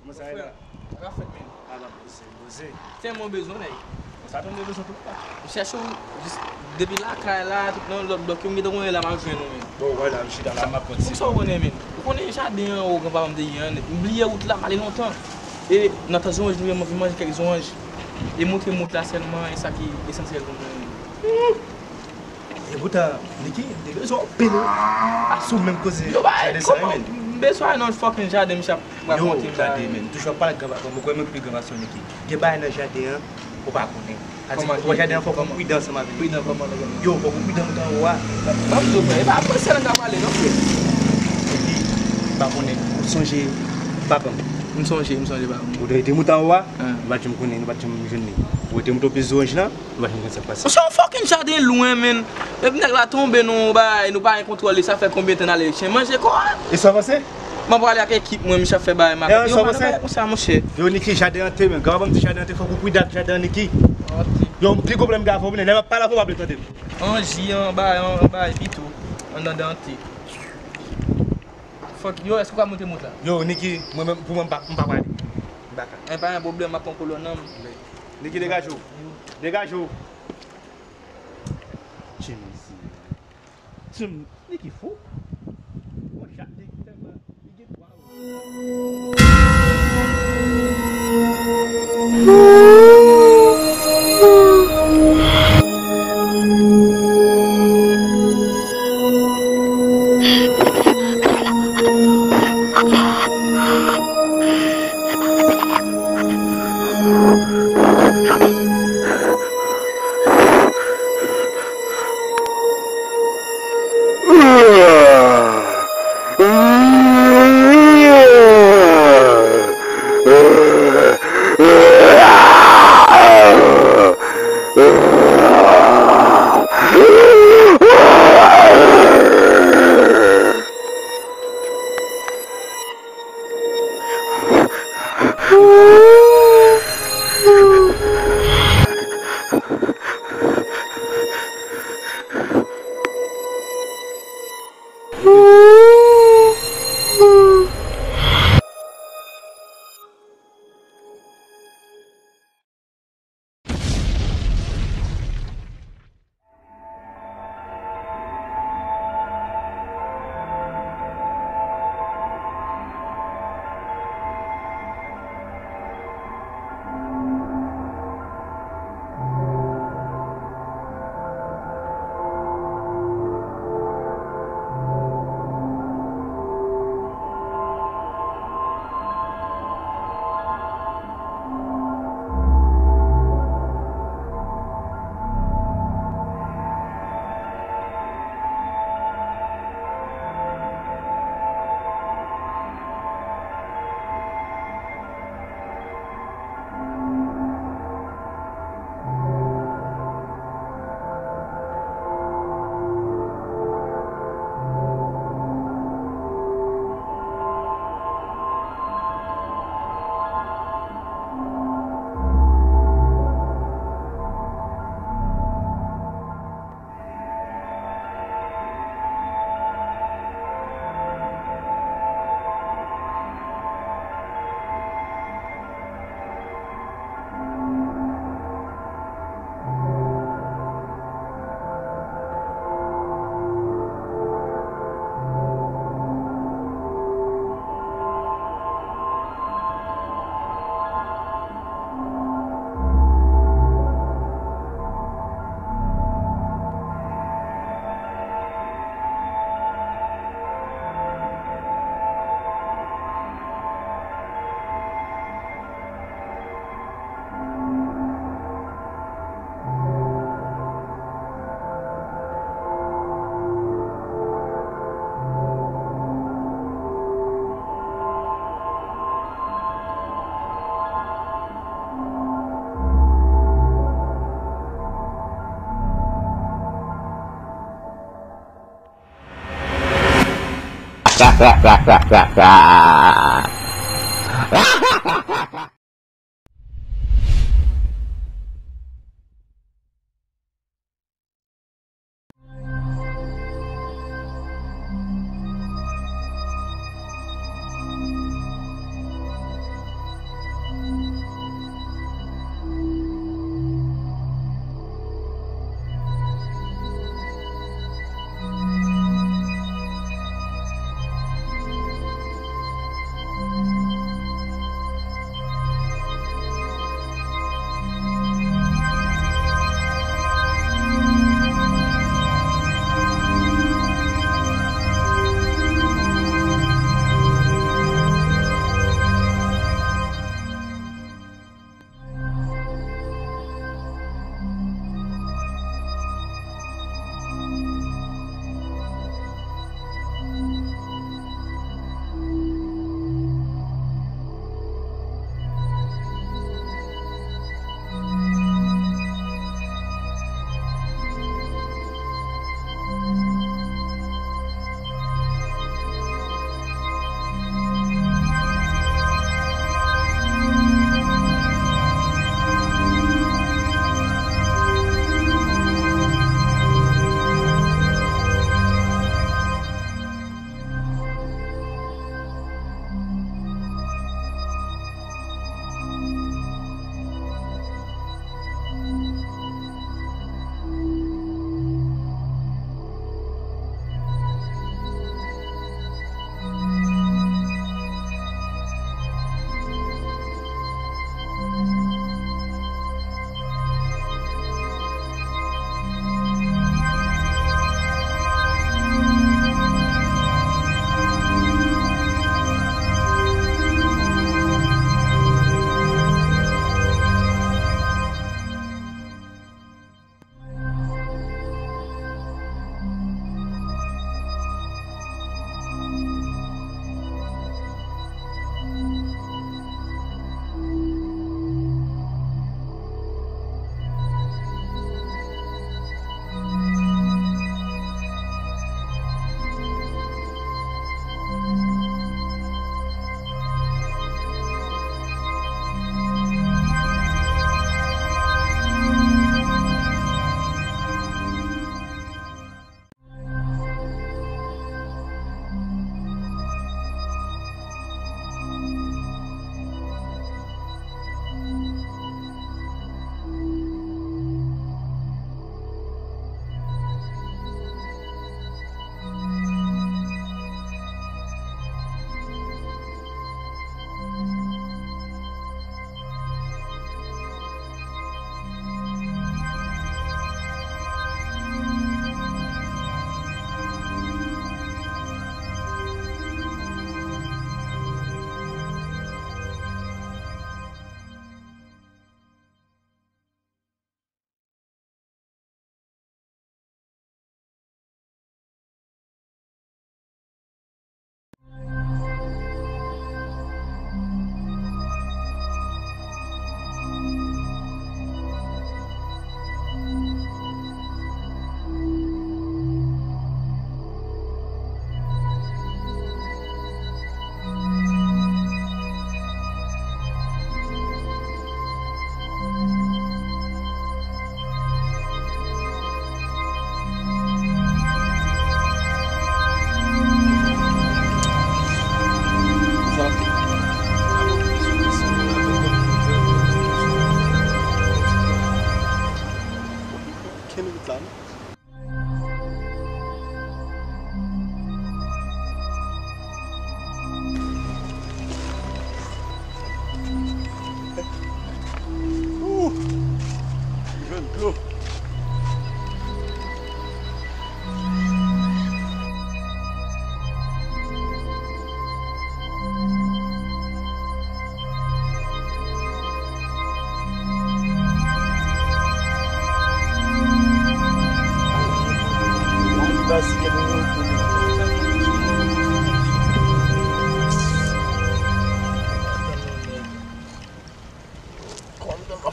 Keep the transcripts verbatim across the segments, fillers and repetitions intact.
Frè, sa ka fèt, men. Ala poze, poze. Tèlman bezwen, nèg. Sa tonbe bezwen tout tan. M chèche w jis depi lakay la, tout nan lòt blòk yo, m gentan konnen la m ap jwenn ou, men. Bon, wè la, m chita la, m ap pran ti. Sa w konnen, men. Ou konnen jaden an, o granpapa m te gen an, nèt. M bliye wout la, m ale lontan. E nan tan zonj, nou, m anvi manje kèk zonj. E montre m wout la sèlman, e sa ki esansyèl pou mwen. E poutan, Niki, m te bezwen w anpil, wi. Asou menm koze jaden sa, men. M bezwen nan fucking jaden, misye ap rakonte m bagay. Yo, gade, men, toujou ap pale ak granpapa m, ou kwè menm pi granpapa se Niki. Gen bagay nan jaden an, ou pa konnen. Sa di, kòman ki jaden an, fòk ou pridan ansanm avè l. Pridan kòman, nèg? Yo, fòk ou pridan, ou ta wè. Ban m di w, frè, e pa fransè n ap pale, non, frè. Epi, m pa konnen, ou sonje papa m? M sonje, m sonje papa m. Ou te, te moute anwo a? Hein. Nou pa t janm konnen, nou pa t janm jwenn li. Ou te moute pi zoranj lan, nou pa t janm konn sa k pase. Se yon fucking jaden lwen, men. Epi nèg la tonbe, nou bay, nou pa gen kontwòl li, sa fè konbyen tan n ale chen manje kò a? E sa w panse? Mwen prale ak ekip mwen, misye ap fè bagay makak. E sa w panse? Yo, man, bagay konsa, monchè. Yo, Niki, jaden an te, men. Granpapa m di jaden an te, fòk ou pridan ak jaden an, Niki. Yo, m pi gwo pwoblèm m gen avè w, men lè m ap pale avè w, w ap tande m. An ji, an bagay, an bagay pito. An anndan an te. Fòk, yo, èske w ka monte mont la? Yo, Niki, mwen menm, pou mwen, m pa, m pa prale. M pa ka. E pa yon pwoblèm, m ap pran kolòn nan. Niki, degaje w. Degaje w. Tchim isi. Tchim, Niki fou. Bon, jaden tèlman, li gen twa.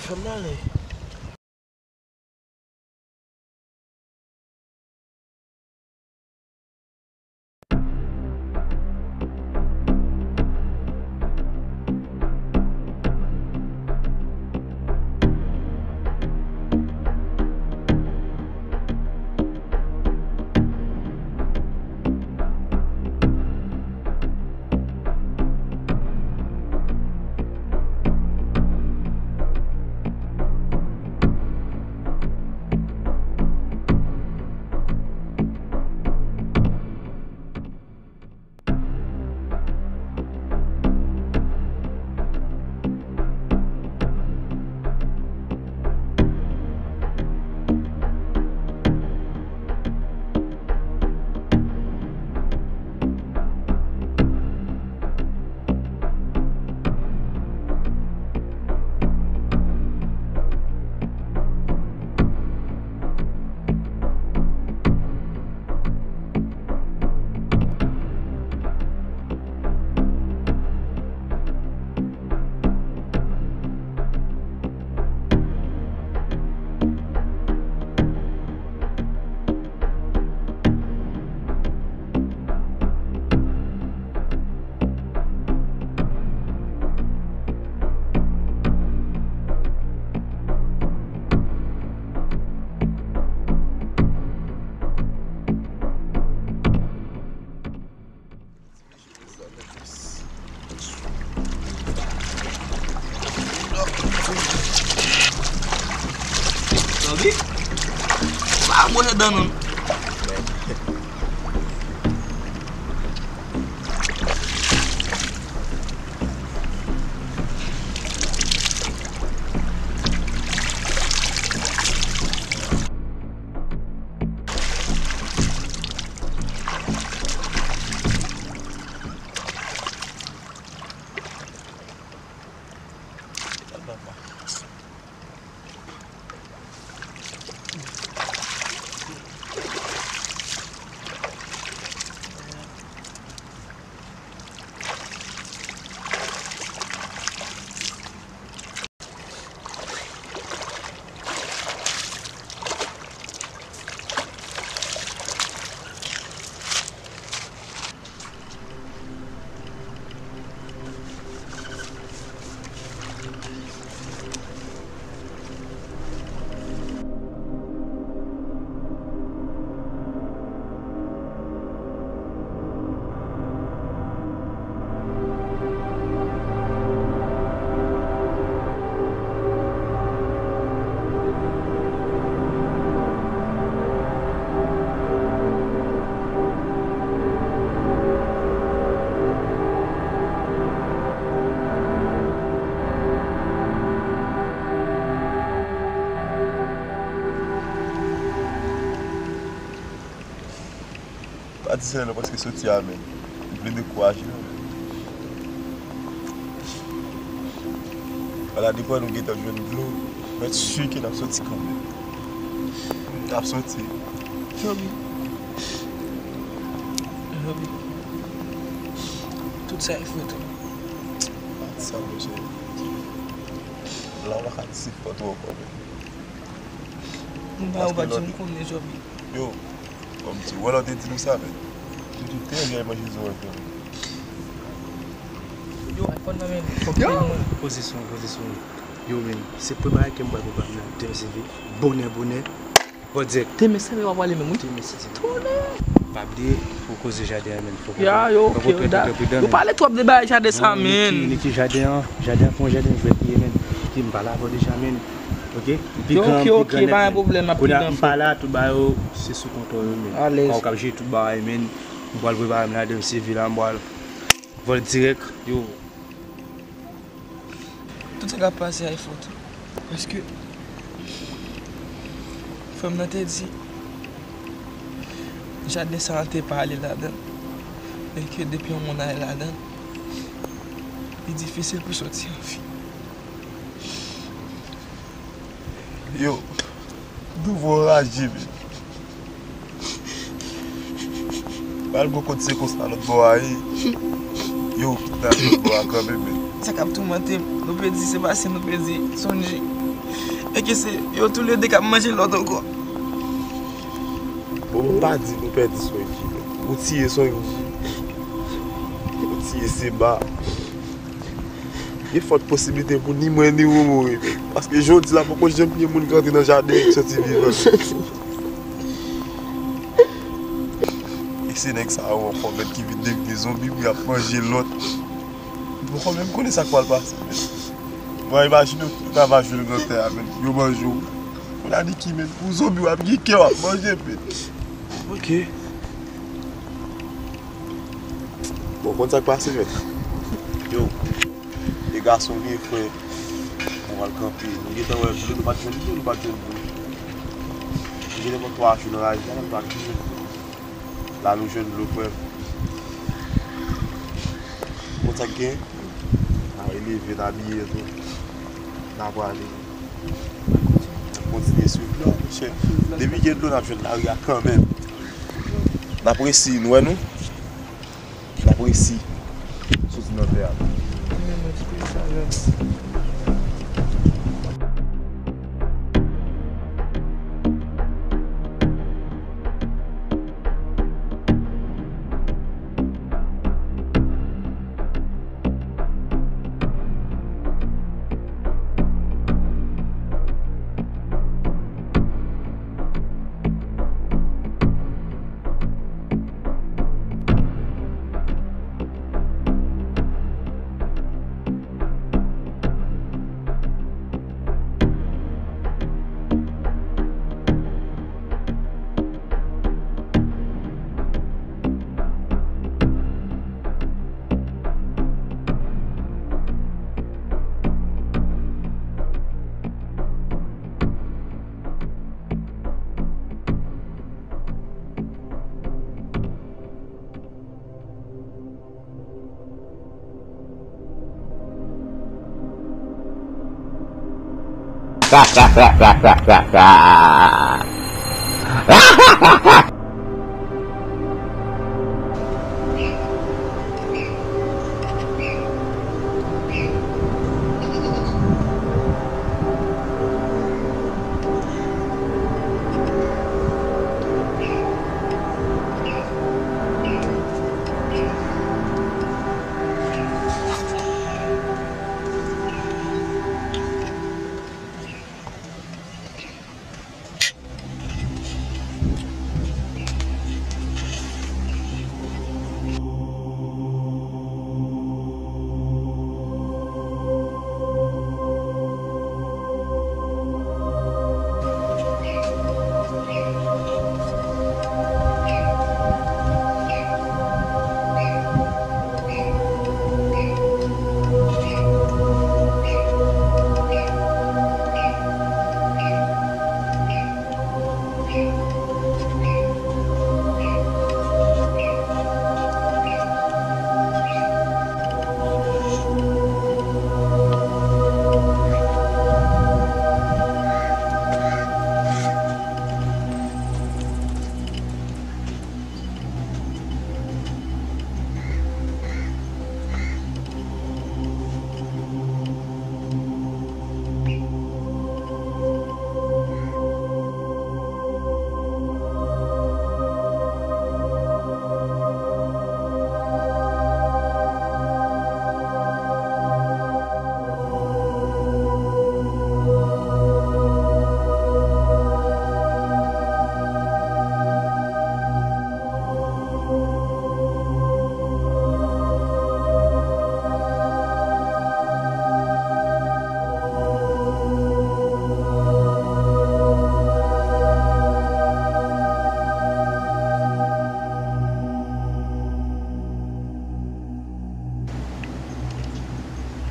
Fè m ale. Zanmi, pa bwè dan non. Pa di sa non, paske soti a, men. M vle dekouraje nou, men. Ala depi nou gentan jwenn dlo, mèt si ke n ap soti kanmenm. N ap soti. Joby. Joby. Tout sa e fòt ou. Pa di sa, monchè. La, w pa ka di se fòt ou ankò, men. M pa, ou pa di m konnen, Joby. Yo, kòm ti, wè lè w te di nou sa, men. Yo tout te gen manje zo an, frè. Yo, iPhone nan men m. Fòk yo mwen. Poze sou mwen, poze sou mwen. Yo, men, se premye bagay ke m pral prepare la. Demen se vi. Bonè, bonè. Bon, dirèk. Demen se vi w ap prale menm, wi. Demen se vi. Tonè! Pa bliye pou koze jaden an, men. Fòk ou, ya, yo, fòk ou trè, trè, trè pridan, men. Ou pale twòp de bagay jaden sa, men. Niki, Niki, jaden an, jaden an, fè yon jaden vèt li ye, men. Niki, m pale avè w deja, men. Ok? M pi gran, m pi gran nèt, men. Kounye a, m pale a tout ba yo, se sou kontwòl yo, men. Alèz. Ou k ap jere tout bagay, men. M pral prepare m la, demen se vi la, m pral vòl dirèk. Yo. Tout sa k ap pase a e fòt ou. Paske frè m nan te di, jaden sa a te pa ale ladan l. E ke depi yon moun ale ladan l, li difisil pou soti anvi. Yo, Douvo raje, men. Malgre w konn se konsa lòt bò a ye, yo, nan lòt bò a kanmenm, men. Sa k ap toumante m, nou pèdi Sebastien, nou pèdi Sonji. Èske se yo toulede k ap manje lòt ankò? Bon, m pa di nou pèdi Sonji. Ou tiye Sonji. Ou tiye Seba. Gen fòt posiblite pou ni mwen ni ou mouri. Paske jodi la, poko janm gen moun ki antre nan jaden ki soti vivan. E se nèg sa yo ankò, mèt, ki vin devni zonbi pou y ap manje lòt. M poko menm konnen sa k pral pase, mèt. Mwen, imajine w ta va jwenn grantè a, mèt. Yo manje w. Kounye a ni ki, mèt, pou zonbi w ap gen kè w ap manje, mèt. Ok. Bon, konn sa k pase, mèt. Yo, e gason li, frè. Nou pral kanpe. Nou gentan wè dlo, nou pa t jwenn dlo, nou pa t jwenn dlo. Nou gen nenpòt twa jou nan lari la, nou pa t jwenn dlo. La nou jwenn dlo, frè. Konn sa k gen? N a eleve, n abiye tou. N a prale. N ap kontinye swiv dlo a, monchè. Depi gen dlo, n ap jwenn lari a kanmenm. N ap resi, nou wè nou? N ap resi soti nan tè a.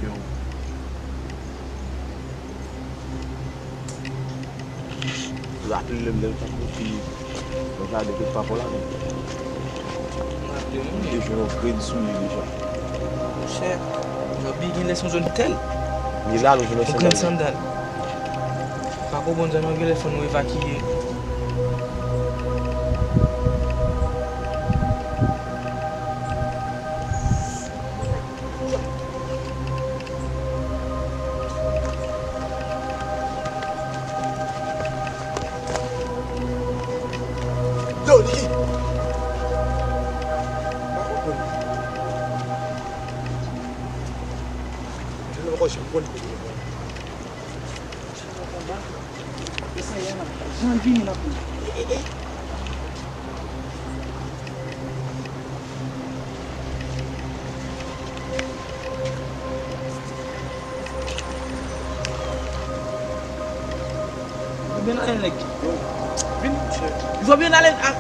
Yo. Raple lè m t ap soti nan jaden kot papa w la, non? M raple wi. M te jwenn yon grenn soulye deja. Monchè, Jòbi genlè se yon zòn tèl. Ni la, nou jwenn yon grenn sandal. Sandal. Pako Bondye, nou genlè fò nou evakye. Mwen poko janm konn kote yo. Jan l vini nan kou. Ou byen ale nèg. Vin. Ou byen ale a.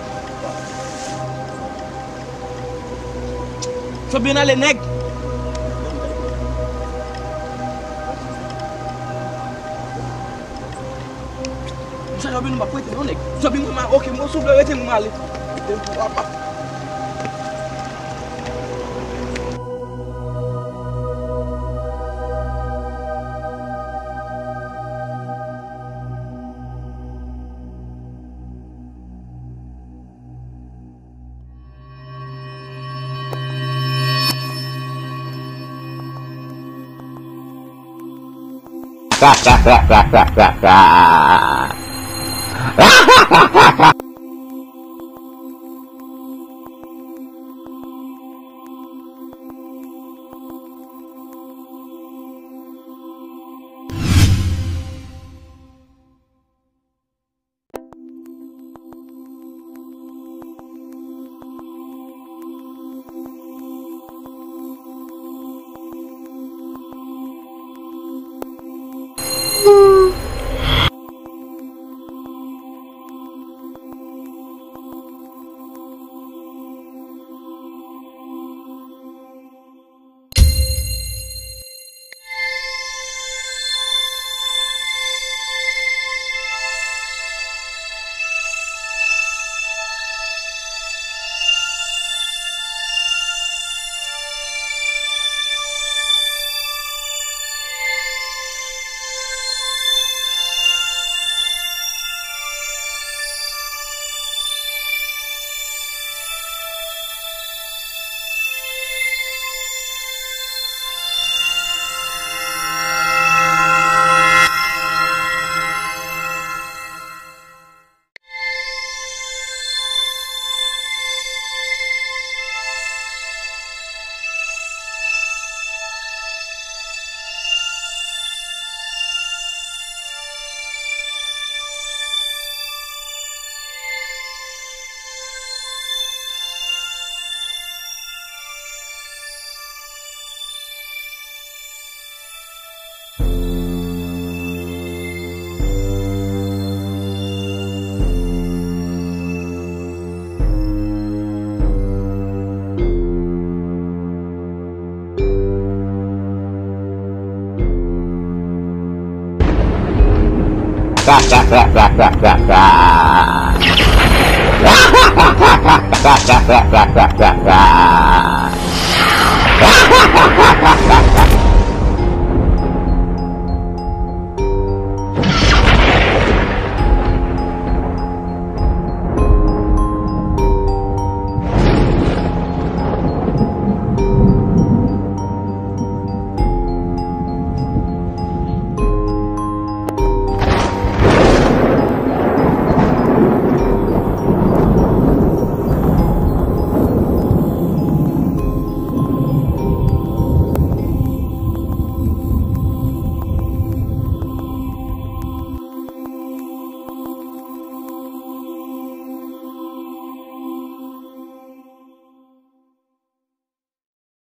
Ou byen ale nèg. Ou sa jòb nou pa prete non nèg. Jòb mwen ma oke mwen sou vle rete mwen ale. Rete pou papa.